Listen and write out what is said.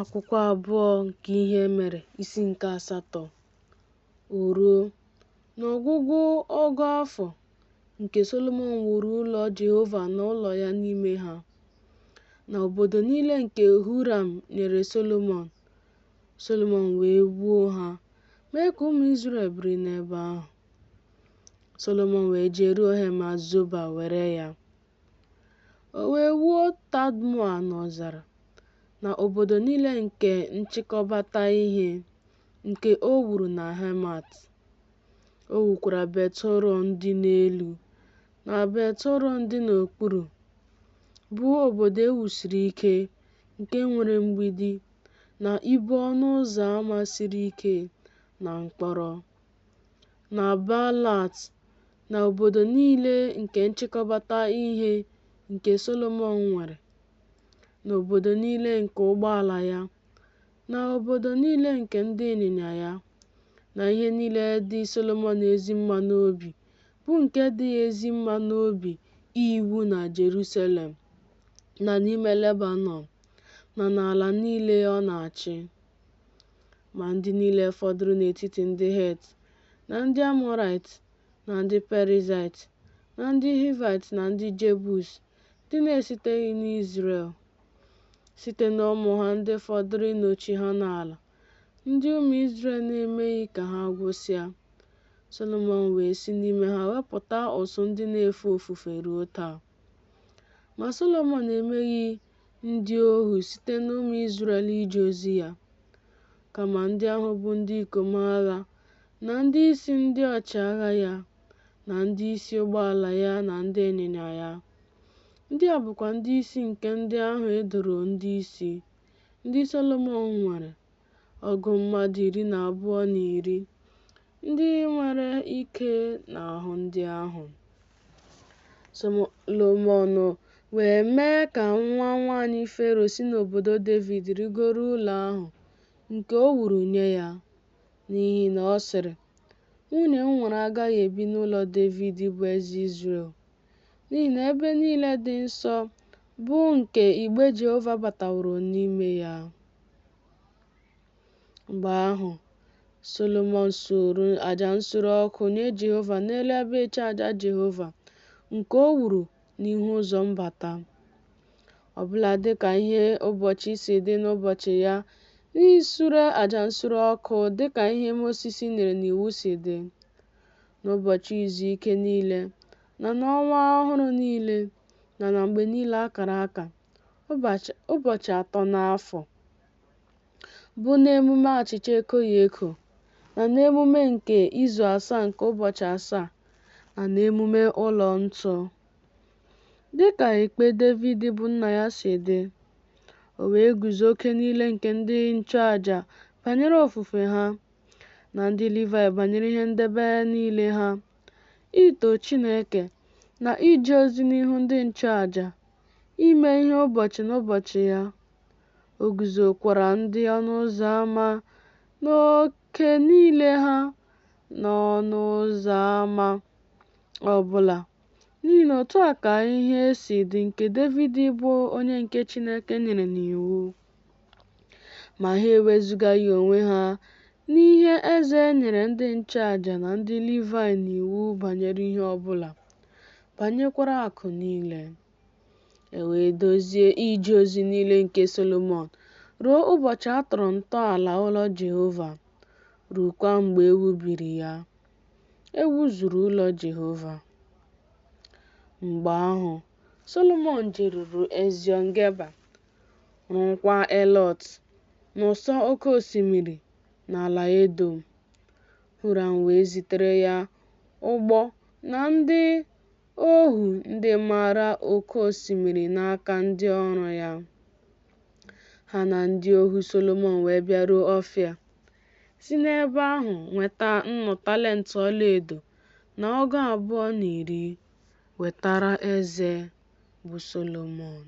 Akwụkwọ abụọ nke Ihe Mere, isi nke asatọ. O ruo, n'ọgwụgwụ ọgụ afọ nke Solomọn wuru ụlọ Jehova na ụlọ ya n'ime ha, na obodo niile nke Huram nyere Solomọn, Solomọn wee wuo ha, mee ka ụmụ Izrel biri n'ebe ahụ. Solomọn wee jeruo Hemat-zoba were ya. O wee wuo Tadmoa n'ọzara, na obodo niile nke nchịkọbata ihe, nke o wuru na Hemat. O wukwara Bet-horon dị n'elu, na Bet-horon dị n'okpuru, bụ obodo e wusiri ike, nke nwere mgbidi, na ibo ọnụ ụzọ ama siri ike, na mkpọrọ, na Baalat, na obodo niile nke nchịkọbata ihe nke Solomọn nwere, na obodo niile nke ụgbọala ya, na obodo niile nke ndị ịnyịnya ya, na ihe niile dị Solomọn ezi mma n'obi, bụ nke dị ya ezi mma n'obi iwu na Jeruselem, na n'ime Lebanọn, na n'ala niile ọ na-achị. Ma ndị niile fọdụrụ n'etiti ndị Het, na ndị Amọraịt, na ndị Perizaịt, na ndị Hivaịt na ndị Jebus, ndị na-esiteghị n'Izrel, site n'ụmụ ha ndị fọdụrụ ịnọchi ha n'ala, ndị ụmụ Izrel na-emeghị ka ha gwụsịa. Solomọn wee si n'ime ha wepụta ụsụ ndị na-efe ofufe ruo taa. Ma Solomọn emeghị ndị ohu site n'ụmụ Izrel ije ozi ya, kama ndị ahụ bụ ndị ikom agha na ndị isi ndị ọchịagha ya, na ndị isi ụgbọala ya na ndị ịnyịnya ya. Ndị a bụkwa ndị isi nke ndị ahụ e doro ndị isi, ndị Solomọn nwere, ọgụ mmadụ 12 na iri, ndị nwere ike n'ahụ ndị ahụ. Solomọn wee mee ka nwa nwanyị Fero si n'obodo Devid rịgoro ụlọ ahụ nke o wuru nye ya, n'ihi na ọ sịrị, Nwunye m nwere agaghị ebi n'ụlọ Devid bụ eze Izrel, n'ihi na ebe niile dị nsọ bụ nke igbe Jehova bataworo n'ime ya. Mgbe ahụ, Solomọn suru aja nsure ọkụ nye Jehova n'elu ebe ịchụaja Jehova nke o wuru n'ihu ụzọ mbata, ọbụla dị ka ihe ụbọchị si dị n'ụbọchị ya n'isure aja nsure ọkụ dị ka ihe Mosis nyere n'iwu si dị, n'ụbọchị izu ike niile, na n'ọnwa ọhụrụ niile, na na mgbe niile a kara aka, ụbọchị atọ n'afọ, bụ n'emume achịcha ekoghị eko, na n'emume nke izu asaa nke ụbọchị asaa, na n'emume ụlọ ntu. Dị ka ikpe Devid bụ nna ya si dị, o wee guzo oke niile nke ndị nchụaja banyere ofufe ha, na ndị Livaị banyere ihe ndebe niile ha, ito Chineke na ije ozi n'ihu ndị nchụaja, ime ihe ụbọchị n'ụbọchị ya. O guzokwara ndị ọnụ ụzọ ama n'oke niile ha n'ọnụ ụzọ ama ọ bụla, n'ihi na otu a ka ihe si dị nke Devid bụ onye nke Chineke nyere n'iwu. Ma ha ewezugaghị onwe ha n'ihe eze nyere ndị nchụaja na ndị Livaị n'iwu banyere ihe ọ bụla, banyekwara akụ niile. E wee dozie ije ozi niile nke Solomọn ruo ụbọchị a tọrọ ntọala ụlọ Jehova, ruokwa mgbe e wubiri ya. E wuzuru ụlọ Jehova. Mgbe ahụ, Solomọn jeruru Eziọn-Geba, rụọkwa Elọt n'ụsọ oke osimiri n'ala Edọm. Huram wee zitere ya ụgbọ na ndị ohu ndị maara oke osimiri n'aka ndị ọrụ ya. Ha na ndị ohu Solomọn wee bịaruo Ọfịa, si n'ebe ahụ nweta nnu talent ọlaedo na 210 wetara eze bụ Solomọn.